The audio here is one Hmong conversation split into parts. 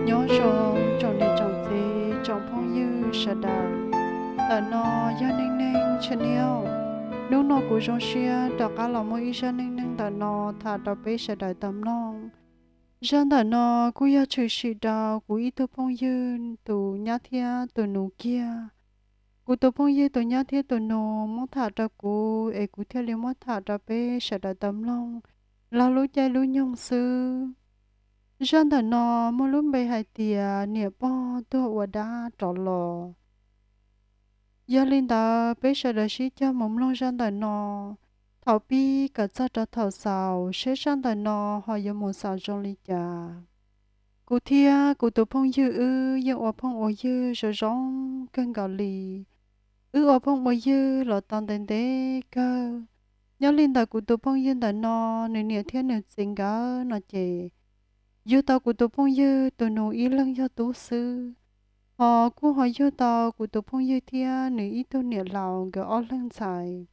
Nyob zoo tsoom niam tsoom txiv tsoom phooj ywg sawv daws. Ntawm no yog Neej Neej channel. Hnub no kuv zoo siab rov qab los muaj ib zaj neej neeg ntawm no tham rau peb sawv daws tau mloog. Zaj ntawm no kuj yog tshwm sim rau kuv ib tug phooj ywg tus nyab thiab tus nus kiag. Kuv tus phooj ywg tus nyab thiab tus nus muab tham rau kuv es kuv thiaj li muab tham rau peb sawv daws tau mloog laug lub caij lub nyoog xwb. Zaj ntawm no muaj lub npe hais tias niam pog tuag ua dab rov los. Yog li ntawd peb sawv daws sib cog mus mloog zaj ntawm no thaum pib kom txog rau thaum xaus seb zaj ntawm no ho yuav mus xaus zoo li cas. Kuv thiab kuv tus phooj ywg wb yeej ua phooj ua ywg zoo zoo kawg nkaus li. Wb ua phooj ua ywg los tau ntev ntev kawg. Nyob li ntawm kuv tus phooj ywg ntawm no, nws niam thiab nws txiv nkawd no ces yug tau kuv tus phooj ywg tus nus ib leeg yog tub xwb, ho kuj ho yug tau kuv tus phooj ywg thiab nws ib tug niam laus nkawd ob leeg ntxhais.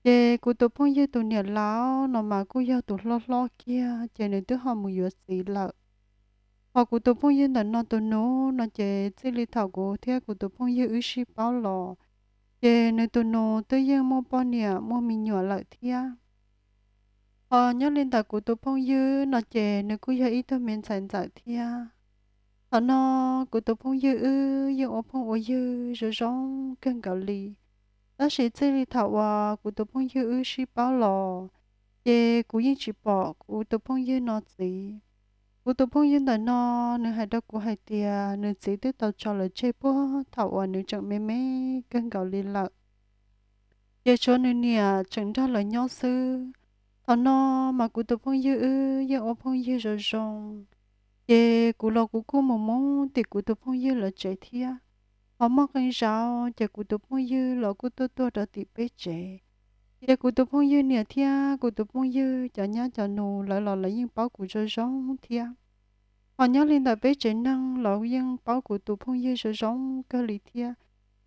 Ces kuv tus phooj ywg tus niam laus no mas kuj yog tus hlob hlob kiag ces nws twb ho mus yuav txiv lawm. Ho kuv tus phooj ywg ntawm no tus nus no ces txij li thaum kuv thiab kuv tus phooj ywg wb sib paub los, ces nws tus nus twb yeej muaj poj niam muaj me nyuam lawm thiab. Ho nyob li ntawm kuv tus phooj ywg no ces nws kuj yog ib tug me ntxhais ntxawm thiab. Thaum no kuv tus phooj ywg wb yeej ua phooj ua ywg zoo zoo kawg nkaus li. Tab sis txij li thaum uas kuv tus phooj ywg wb sib paub los, ces kuv yeej tsis pom kuv tus phooj ywg no txiv. Kuv tus phooj ywg ntawm no, nws hais rau kuv hais tias nws txiv twb tau tso lawv tseg puag thaum uas nws tseem me me kawg nkaus li lawm, ces tshuav nws niam tseem nrog lawv nyob xwb. Thaum no mas kuv tus phooj ywg wb yeej ua phooj ywg zoo zoo, ces kuv los kuv kuj mus mus tim kuv tus phooj ywg lawv tsev thiab. Ho muaj qee zaus ces kuv tus phooj ywg los kuj tuaj tuaj rau tim peb tsev, ces kuv tus phooj ywg niam thiab kuv tus phooj ywg cov nyab cov nus lawv los lawv yeej paub kuv zoo zoo thiab. Ho nyob li ntawm peb tsev neeg los yeej paub kuv tus phooj ywg zoo zoo kawg li thiab,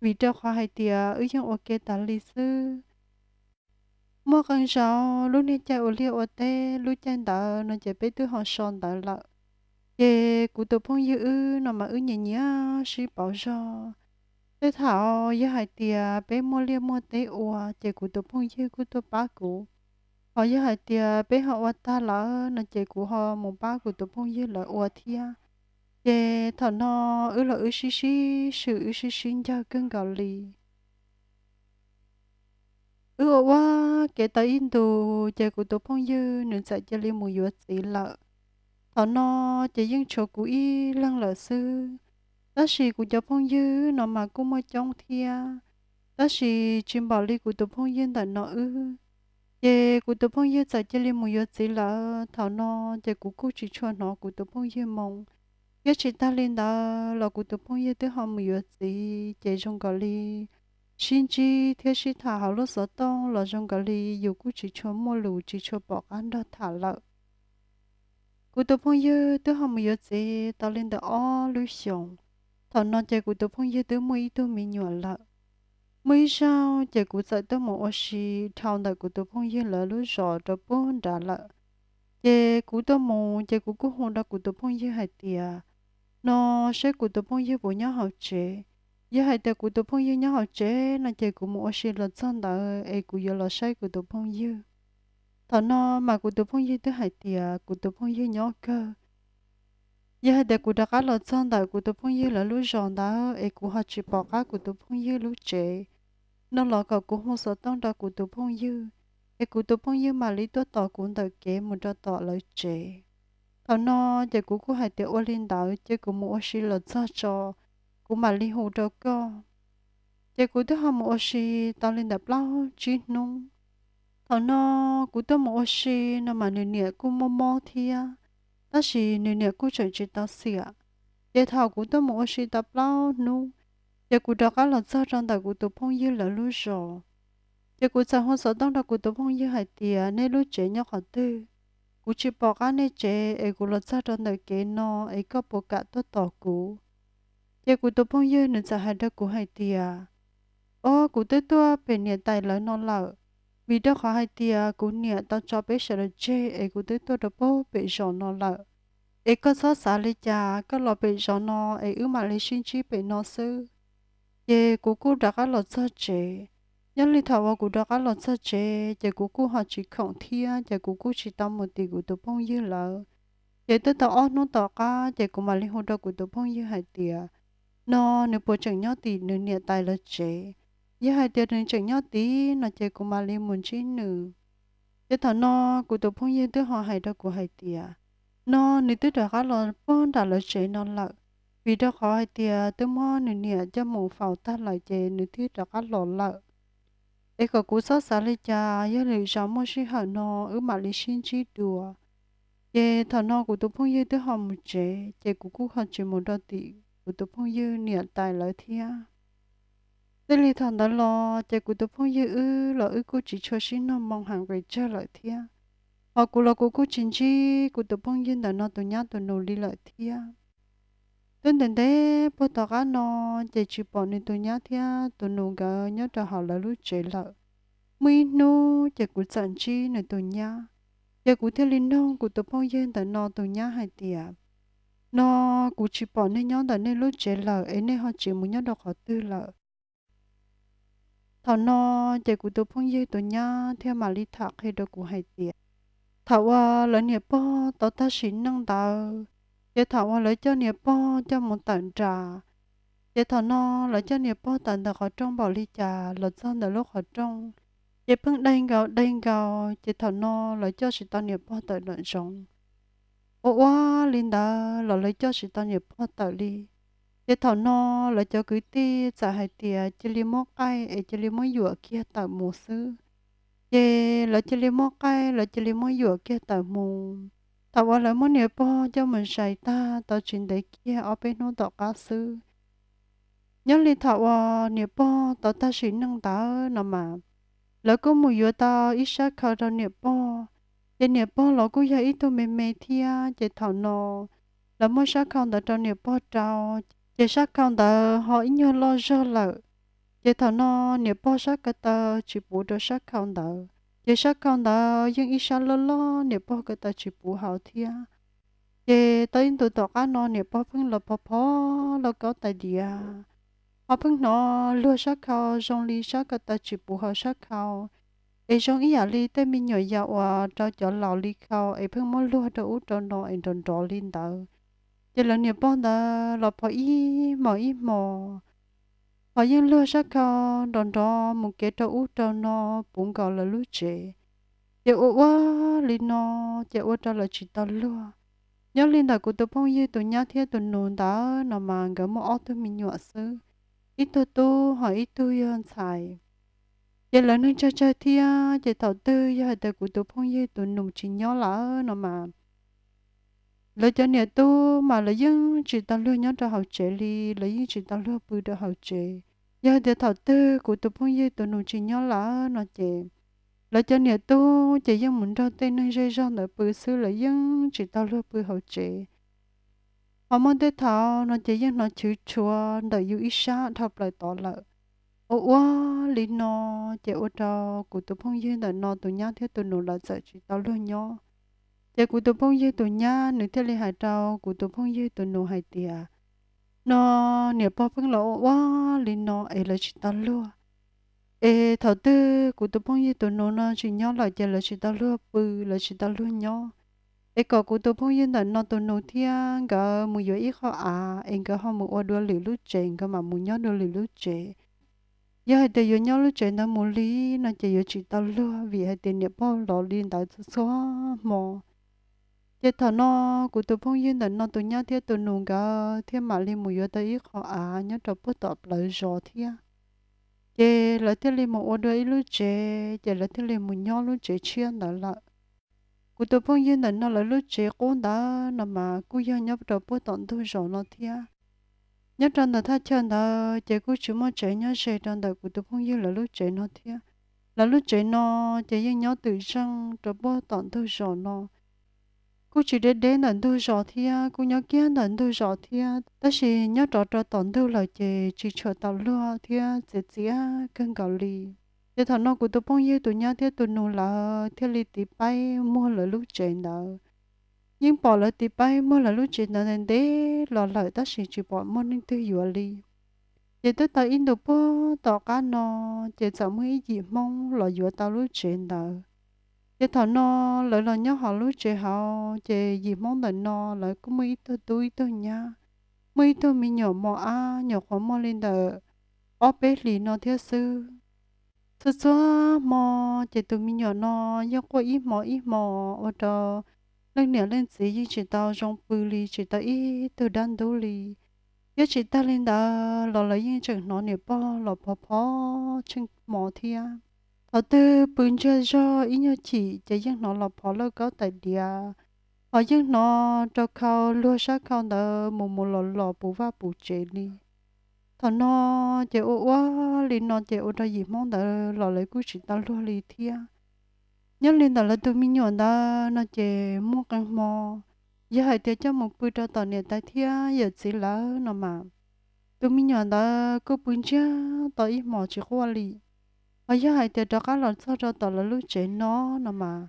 vim rau qhov hais tias wb yeej ua ke tas li xwb. Muaj qee zaus lub niag caij ua liaj ua teb lub caij ntawd no ces peb twb ho so ntawd lawm, ces kuv tus phooj ywg wb no mas wb nyias nyias sib pauv zog. Tej thaum yog hais tias peb muaj liaj muaj teb ua ces kuv tus phooj ywg kuj tuaj pab kuv. Ho yog hais tias peb ho ua tag lawm no ces kuv ho mus pab kuv tus phooj ywg lawv ua thiab. Ces thaum no wb los wb sib sib swm wb sib sib ncawg kawg nkaus li. Wb ua ua ke tau ib ntus ces kuv tus phooj ywg nws txawm cia li mus yuav txiv lawm. Thaum no ces yeej tshuav kuv ib leeg lawm xwb. Tab sis kuv cov phooj ywg no mas kuj muaj coob thiab, tab sis tsis npaum li kuv tus phooj ywg ntawm no wb. Ces kuv tus phooj ywg txawm cia li mus yuav txiv lawm. Thaum no ces kuv kuj tsis tshua hnov kuv tus phooj ywg moo, thiab tsis tag li ntawd los kuv tus phooj ywg twb ho mus yuav txiv ces zoo nkaus li sib ntsib thiab sib tham hauv lub xov tooj los zoo nkaus li yus kuj tsis tshua muaj lus tsis tshua pom qab nrog tham lawm. Kuv tus phooj ywg twb ho mus yuav txiv tau li ntawm ob lub xyoos. Thaum no ces kuv tus phooj ywg twb muaj ib tug me nyuam lawm. Muaj ib zaug ces kuv txawm tuaj mus ua si dhau ntawm kuv tus phooj ywg lawv lub zos rau puag nrad lawm. Ces kuv tuaj mus ces kuv kuj hu rau kuv tus phooj ywg hais tias, no, seb kuv tus phooj ywg puas nyob hauv tsev. Yog hais tias kuv tus phooj ywg nyob hauv tsev no ces kuv mus ua si los txog ntawd es kuv yuav los saib kuv tus phooj ywg. Thaum no mas kuv tus phooj ywg twb hais tias kuv tus phooj ywg nyob kawg. Yog hais tias kuv rov qab los txog ntawm kuv tus phooj ywg lawv lub zos ntawd es kuv ho tsis pom qab kuv tus phooj ywg lub tsev no los kom kuv hu xov tooj rau kuv tus phooj ywg, es kuv tus phooj ywg mam li tuaj tos kuv ntawm kev mus rau tom lawv tsev. Thaum no ces kuv kuj hais tias ua li ntawd ces kuv mus ua si los txog tso, kuv mam li hu rau koj. Ces kuv twb ho mus ua si tau li ntawm plaub tsib hnub. Thaum no kuv tuaj mus ua si no mas nws niam kuj mob mob thiab, tab sis nws niam kuj tseem tsis tau xiam. Ces thaum kuv tuaj mus ua si tau plaub hnub, ces kuv rov qab los txog rau ntawm kuv tus phooj ywg lawv lub zos. Ces kuv txawm hu xov tooj rau kuv tus phooj ywg hais tias, nej lub tsev nyob qhov twg? Kuv tsis pom qab nej tsev es kuv los txog rau ntawm kev no es koj puas kam tuaj tos kuv? Ces kuv tus phooj ywg nws txawm hais rau kuv hais tias, o, kuv twb tuaj pem niam tais lawv no lawm, vim rau qhov hais tias kuv niam tau tso peb sawv daws tseg es kuv twb tuaj rau puag pem zos no lawm. Es koj txhob xav li cas, koj los pem zos no es wb mam li sib ntsib pem no xwb. Ces kuv kuj rov qab los txog tsev. Nyob li thaum uas kuv rov qab los txog tsev ces kuv kuj ho tsis khoom thiab ces kuv kuj tsis tau mus tim kuv tus phooj ywg lawm. Ces twb tau ob hnub tom qab ces kuv mam li hu rau kuv tus phooj ywg hais tias, no nws puas tseem nyob tim nws niam tais lawv tsev. Yog hais tias nws tseem nyob tid no ces kuv mam li mus ntsib nws. Ces thaum no kuv tus phooj ywg twb ho hais rau kuv hais tias, no nws twb rov qab los puag nram lawv tsev no lawm, vim rau qhov hais tias twb muab nws niam coj mus faus tag lawm ces nws twb rov qab los lawm. Es kom kuv txhob xav li cas, yog lwm zaus muaj sij hawm no wb mam li sib ntsib dua. Ces thaum no kuv tus phooj ywg twb ho mus tsev ces kuv kuj ho tsis mus rau tim kuv tus phooj ywg niam tais lawv thiab. Txij li thaum ntawd los ces kuv tus phooj ywg wb los wb kuj tsis tshua sib nug moo heev pes tsawg lawm thiab. Hos kuv los kuv kuj tsis ntsib kuv tus phooj ywg ntawm no tus nyab tus nus li lawm thiab. Twb ntev ntev puag tom qab no ces tsis pom nws tus nyab thiab tus nus nkawd nyob rau hauv lawv lub tsev lawm. Muaj ib hnub ces kuv txawm ntsib nws tus nyab, ces kuv thiaj li nug kuv tus phooj ywg ntawm no tus nyab hais tias, no kuv tsis pom nej nyob ntawm nej lub tsev lawm es nej ho tsiv mus nyob rau qhov twg lawm? Thaum no ces kuv tus phooj ywg tus nyab thiaj mam li tham qhia rau kuv hais tias, thaum uas lawv niam pog tau tag sim neej ntawd, ces thaum uas lawv coj niam pog coj mus tawm nram, ces thaum no lawv coj niam pog tawm ntawm qhov rooj npaum li cas los txog ntawm lub qhov rooj, ces pheej dai nkaus dai nkaus, ces thaum no lawv coj tsis tau niam pog tawm nram zoov. Ua ua li ntawd los lawv coj tsis tau niam pog tawm li. Ces thaum no lawv cov kwv tij txawm hais tias cia li muab qaij es cia li muab yuam kiag tawm mus xwb. Ces lawv cia li muab qaij, lawv cia li muab yuam kiag tawm mus. Thaum uas lawv muab niam pog coj mus zais tag tau tsis ntev kiag ob peb hnub tom qab xwb, nyob li thaum uas niam pog tau tag sim neej ntawd no mas, lawv kuj mus yuav tau ib sab khau rau niam pog. Ces niam pog los kuj yog ib tug me me thiab, ces thaum no lawv muab sab khau ntawd rau niam pog rau, ces sab khau ntawd ho ib nyuag loj zog lawm. Ces thaum no niam pog sab ko taw tsis puv rau sab khau ntawd, ces sab khau ntawd yeej ib sab loj loj niam pog ko taw tsis puv hauv thiab. Ces tau ib ntus tom qab no niam pog pheej los pov pho lauj kaub tais diav, ho pheej hnov luag sab khau zoo li sab ko taw tsis puv hauv sab khau, es zoo ib yam li tej me nyuam yaus uas rau cov laus li khau es pheej muab luag rau ub rau no es nrov nrov li ntawd. Ces lawv niam pog ntawd los pov ib hmos ib hmos, ho yeej luag sab khau nrov nrov mus kev rau ub rau no puv nkaus lawv lub tsev. Ces ua ua li no, ces ua rau lawv tsis tau luag. Nyob li ntawm kuv tus phooj ywg tus nyab thiab tus nus ntawd no mas nkawd muaj ob tug me nyuam xwb, ib tug tub ho ib tug yog ntxhais. Ces lawv neeg tsawg tsawg thiab, ces thaum twg yog hais tias kuv tus phooj ywg tus nus tsis nyob lawm no mas, lawv cov niam tub mas lawv yeej tsis tau luag nyob rau hauv tsev li, lawv yeej tsis tau luag pw rau hauv tsev. Yog hais tias thaum twg kuv tus phooj ywg tus nus tsis nyob lawm no ces, lawv cov niam tub ces yeej mus nrog tej neeg zej zog ntawd pw xwb, lawv yeej tsis tau luag pw hauv tsev. Ho muaj tej thaum no ces yeej hnov chwv tshuav ntawm yus ib sab dhau plaws tod lawm. Ua ua li no, ces ua rau kuv tus phooj ywg ntawm no tus nyab thiab tus nus lawv txawm tsis tau luag nyob. Ces kuv tus phooj ywg tus nyab nws thiaj li hais rau kuv tus phooj ywg tus nus hais tias, no niam pog pheej los ua ua li no es lawv tsis tau luag. Es thaum twg kuv tus phooj ywg tus nus no tsis nyob lawm ces lawv tsis tau luag pw, lawv tsis tau luag nyob. Es kom kuv tus phooj ywg ntawm no tus nus thiab nkawd mus yuav ib qho av es nkawd ho mus ua dua lwm lub tsev, nkawd mam mus nyob dua lwm lub tsev. Yog hais tias yuav nyob lub tsev ntawd mus li no ces yuav tsis tau luag vim hais tias niam pog los li ntawd txhua txhua hmo. Ces thaum no kuv tus phooj ywg ntawm no tus nyab thiab tus nus nkawd thiaj mam li mus yuav tau ib qho av nyob rau puag tom plawv zos thiab. Ces lawv thiaj li mus ua dua ib lub tsev, ces lawv thiaj li mus nyob lub tsev tshiab ntawd lawm. Kuv tus phooj ywg ntawm no lawv lub tsev qub ntawd no mas kuj yog nyob rau puag tom ntug zos no thiab. Nyob rau ntawm thaj chaw ntawd ces kuj tsis muaj tsev nyob ze rau ntawm kuv tus phooj ywg lawv lub tsev no thiab. Lawv lub tsev no ces yeej nyob twm zeej rau puag tom ntug zos no. Kuj tsis deb deb ntawm ntug zos thiab, kuj nyob kiag ntawm ntug zos thiab, tab sis nyob rov rau tom ntug lawm ces tsis tshua tau luag thiab txias txias kawg nkaus li. Ces thaum no kuv tus phooj ywg tus nyab thiab tus nus lawv thiaj li tiv paib muag lawv lub tsev ntawd. Yeej pom lawv tiv paib muag lawv lub tsev ntawd ntev ntev los lawm tab sis tsis pom muaj neeg twg yuav li. Ces twb tau ib ntu puag tom qab no, ces txawm muaj ib yim Hmoob los yuav tau lub tsev ntawd. Ces thaum no lawv los nyob hauv lub tsev hauv, ces yim Hmoob ntawm no lawv kuj muaj ib tug tub ib tug nyab, muaj ib tug me nyuam mos ab nyuam qhuav muaj li ntawm ob peb hlis no thiab xwb. Txhua txhua hmo ces tus me nyuam no yeej quaj ib hmo ib hmo ua rau leej niam leej txiv yeej tsis tau zoo pw li, tsis tau ib tug dab ntub li. Thiab tsis tag li ntawd los lawv yeej tseem hnov niam pog los phov phov tsheej hmo thiab. Thaum twg pw ntsiag zog ib nyuag chim ces yeej hnov los phov lauj kaub tais diav, ho yeej hnov rau khau luag sab khau ntawd mus mus los los puv vaj puv tsev li. Thaum no ces ua ua li no ces ua rau yim Hmoob ntawd los lawv kuj tsis tau luag li thiab. Nyob li ntawm lawv tus me nyuam ntawd no ces muaj qee hmo, yog hais tias coj mus pw rau tom niam tais thiab yawm txiv lawv no mas, tus me nyuam ntawd kuj pw ntsiag to ib hmos tsis quaj li. Ho yog hais tias rov qab los txog rau tom lawv lub tsev no no mas,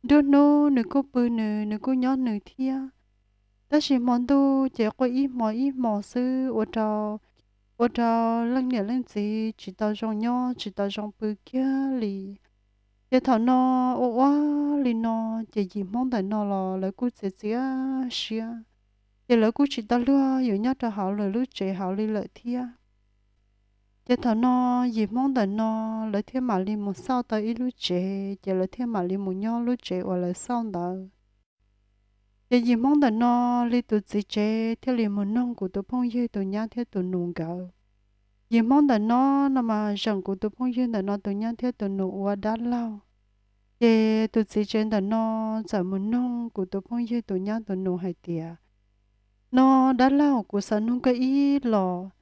nruab hnub nws kuj pw nws, nws kuj nyob nws thiab. Tab sis hmo ntuj ces quaj ib hmo ib hmo xwb ua rau, ua rau leej niam leej txiv tsis tau zoo nyob tsis tau zoo pw kiag li. Ces thaum no ua ua li no, ces yim Hmoob ntawm no los lawv kuj txiav txiav siab, ces lawv kuj tsis tau luag yuav nyob rau hauv lawv lub tsev hauv li lawm thiab. Ces thaum no yim Hmoob ntawm no lawv thiaj mam li mus xauj tau ib lub tsev, ces lawv thiaj mam li mus nyob lub tsev uas lawv xauj ntawd. Ces yim Hmoob ntawm no li tus txiv tsev thiaj li mus noog kuv tus phooj ywg tus nyab thiab tus nus nkawd. Yim Hmoob ntawm no no mas zeem kuv tus phooj ywg ntawm no tus nyab thiab tus nus ua dab laug. Ces tus txiv tsev ntawm no txawm mus noog kuv tus phooj ywg tus nyab tus nus hais tias, no dab laug, kuv xav nug koj ib los,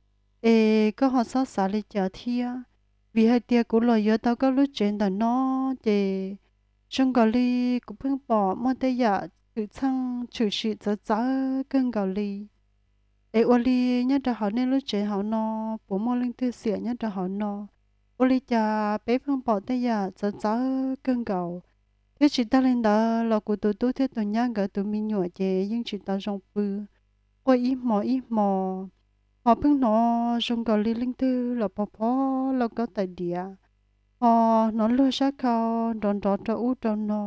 es koj ho txhob xav li cas thiab, vim hais tias kuv los yuav tau koj lub tsev ntawm no, ces zoo nkaus li kuv pheej pom muaj tej yam tshwm txheej tshwm sim txawv txawv kawg nkaus li. Es ua li nyob rau hauv nej lub tsev hauv no puas muaj leej twg xiam nyob rau hauv no? Ua li cas peb pheej pom tej yam txawv txawv kawg nkaus? Thiab tsis tag li ntawd los kuv tus tub thiab tus nyab nkawd tus me nyuam ces yeej tsis tau zoo pw, quaj ib hmo ib hmo, ho pheej hnov zoo nkaus li leej twg los pov phob lauj kaub tais diav, ho hnov luag sab khau nrov nrov rau ub rau no.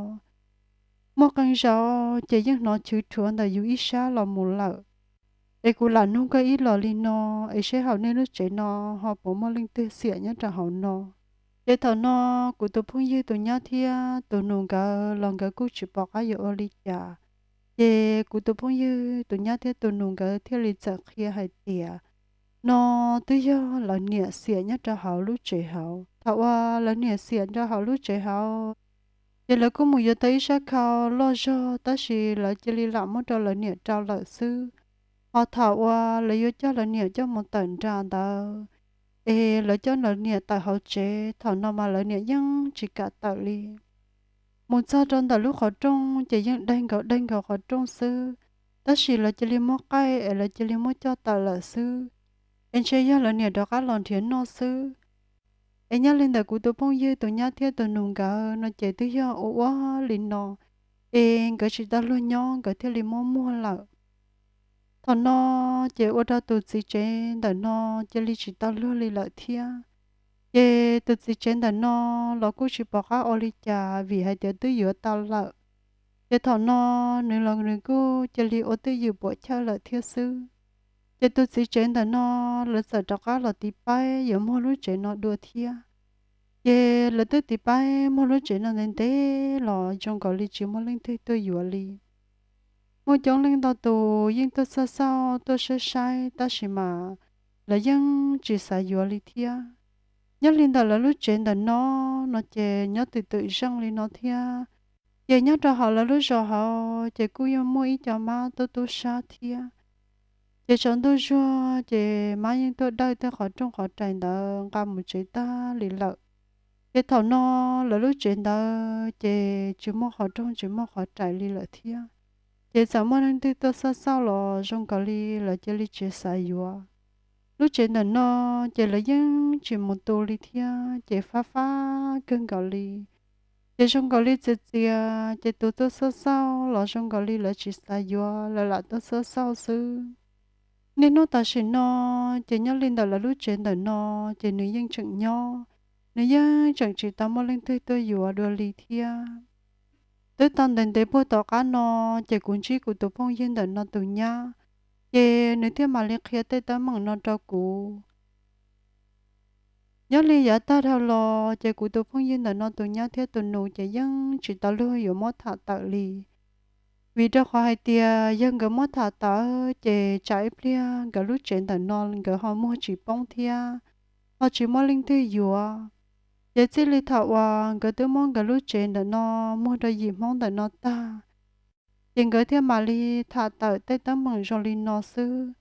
Muaj qee zaus ces yeej hnov chwv rhuav ntawm yus ib sab los mus lawm. Es kuv lam nug koj ib los li no, es seb hauv nej lub tsev no ho puas muaj leej twg xiam nyob rau hauv no? Ces thaum no kuv tus phooj ywg tus nyab thiab tus nus nkawd los nkawd kuj tsis pom qab yuav ua li cas. Ces kuv tus phooj ywg tus nyab thiab tus nus nkawd thiaj li txawm qhia hais tias, no twb yog lawv niam xiam nyob rau hauv lub tsev hauv. Thaum uas lawv niam xiam rau hauv lub tsev hauv, ces lawv kuj mus yuav tau ib sab khau loj zog, tab sis lawv cia li lam muab rau lawv niam rau lawm xwb. Ho thaum uas lawv yuav coj lawv niam coj mus tawm nram ntawd, es lawv coj lawv niam tawm hauv tsev, thaum no mas lawv niam yeej tsis kam tawm li. Mus txog rau ntawm lub qhov rooj ces yeej daig nkaus daig nkaus qhov rooj xwb, tab sis lawv cia li muab qaij es lawv cia li muab coj tawm lawm xwb. Es ntshe yog lawv niam rov qab los nrhiav noj xwb. Es nyob li ntawm kuv tus phooj ywg tus nyab thiab tus nus nkawd no ces twb yog ua ua li no, es nkawd tsis tau luag nyob nkawd thiaj li muab muag lawm. Thaum no ces ua rau tus txiv tsev ntawm no cia li tsis tau luag li lawm thiab. Ces tus txiv tsev ntawm no los kuj tsis pom qab ua li cas vim hais tias twb yuav tau lawm. Ces thaum no nws los nws kuj cia li ua twj ywm puam chawj lawm thiab xwb. Ces tus txiv tsev ntawm no lawv txawm rov qab los tiv paib yuav muag lub tsev no dua thiab. Ces lawv twb tiv paib muag lub tsev no ntev ntev los zoo nkaus li tsis muaj leej twg tuaj yuav li. Muaj coob leej ntau tus yeej tuaj xauj xauj tuaj saib saib tab sis mas lawv yeej tsis xav yuav li thiab. Nyob li ntawm lawv lub tsev ntawm no, no ces nyob twm twm zeej li no thiab. Ces nyob rau hauv lawv lub zos hauv ces kuj yeej muaj ib co mab tub tub sab thiab. Ces tsaus ntuj zuag ces mab yeej tuaj dawj tej qhov rooj qhov rais ntawd nqa mus tsev tag li lawm. Ces thaum no lawv lub tsev ntawd ces tsis muaj qhov rooj tsis muaj qhov rais li lawm thiab. Ces txawm muaj leej twg tuaj xauj xauj los zoo nkaus li lawv cia li tsis xav yuav. Lub tsev ntawm no ces lawv yeej tsis mus tu li thiab ces fab fab kawg nkaus li. Ces zoo nkaus li txias txias, ces tus tuaj xauj xauj los zoo nkaus li lawv tsis xav yuav, lawv lam tuaj xauj xauj xwb. Niaj hnub tam sim no, ces nyob li ntawm lawv lub tsev ntawm no, ces nws yeej tseem nyob, nws yeej tseem tsis tau muaj leej twg tuaj yuav dua li thiab. Twb tau ntev ntev puag tom qab no, ces kuv ntsib kuv tus phooj ywg ntawm no tus nyab, ces nws thiaj mam li qhia tej teeb meem no rau kuv. Nyob li yav tag dhau los, ces kuv tus phooj ywg ntawm no tus nyab thiab tus nus ces yeej tsis tau luag yuav muab tham tawm li. Vim rau qhov hais tias yog nkawd muab tham tawm, ces tsam ib pliag nkawd lub tsev ntawm no nkawd ho muag tsis poob thiab, ho tsis muaj leej twg yuav. Ces txij li thaum uas nkawd twb muab nkawd lub tsev ntawm no muag rau yim Hmoob ntawm no tag, ces nkawd thiaj mam li tham tawm tej teeb meem zoo li no xwb.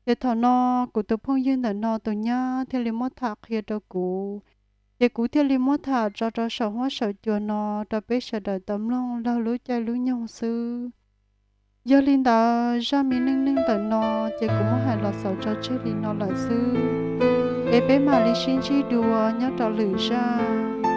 Ces thaum no kuv tus phooj ywg ntawm no tus nyab thiaj li muab tham qhia rau kuv, ces kuv thiaj li muab tham tso rau saum huab saum cua no rau peb sawv daws tau mloog laug lub caij lub nyoog xwb. Yog li ntawd, zaj me neej neeg ntawm no, ces kuv muab hais los xaus tso tseg li no lawm xwb. Es peb mam li sib ntsib dua nyob rau lwm zaj.